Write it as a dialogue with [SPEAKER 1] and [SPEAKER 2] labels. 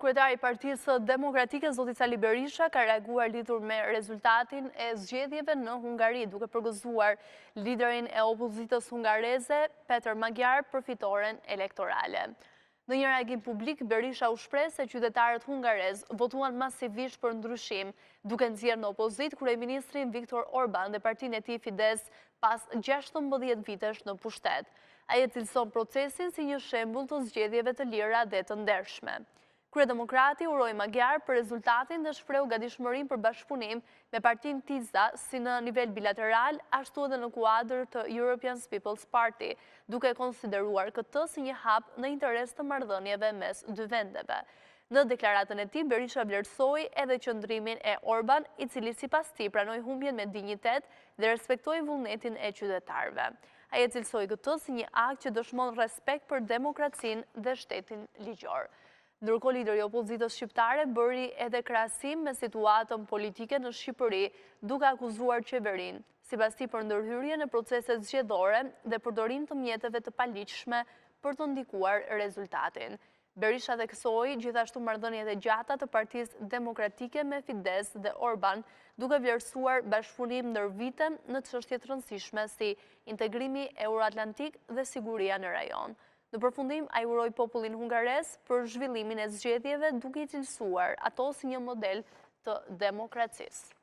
[SPEAKER 1] Kryetari i Partisë Demokratike, zoti Sali Berisha, ka reaguar lidhur me rezultatin e zgjedhjeve në Hungari, duke përgëzuar liderin e opozitës hungareze, Peter Magyar, për fitoren elektorale. Në një reagim publik, Berisha u shpreh se qytetarët hungarezë votuan masivisht për ndryshim, duke nxjerrë në opozitë kryeministrin Viktor Orban dhe partinë e tij Fidesz pas 16 vitesh në pushtet. Ai e cilëson procesin si një shembull të zgjedhjeve të lira dhe të ndershme. Kryedemokrati uroi Magyar për rezultatin dhe shprehu gatishmërinë për bashkëpunim me partinë Tisza si në nivel bilateral, ashtu edhe në kuadër të European People's Party, duke e konsideruar këtë si një hap në interes të marrëdhënieve mes dy vendeve. Në deklaratën e tij, Berisha vlerësoi edhe qëndrimin e Orban, i cili sipas tij pranoi humbjen me dinjitet dhe respektoi vullnetin e qytetarëve. Ai e cilësoi këtë si një akt që dëshmon respekt për demokracinë dhe shtetin ligjor. Ndërkohë lideri i opozitës shqiptare bëri edhe krahasim me situatën politike në Shqipëri, duke akuzuar qeverinë, sipas tij për ndërhyrje në proceset zgjedhore dhe përdorim të mjeteve të paligjshme për të ndikuar rezultatin. Berisha theksoi gjithashtu marrëdhëniet e gjata të Partisë Demokratike me Fidesz dhe Orban, duke vlerësuar bashkëpunim ndër vite në çështje të rëndësishme si integrimi euroatlantik dhe siguria në rajon. Në përfundim, ai uroi popullin hungarez për zhvillimin e zgjedhjeve duke i cilësuar ato si një model të demokracisë.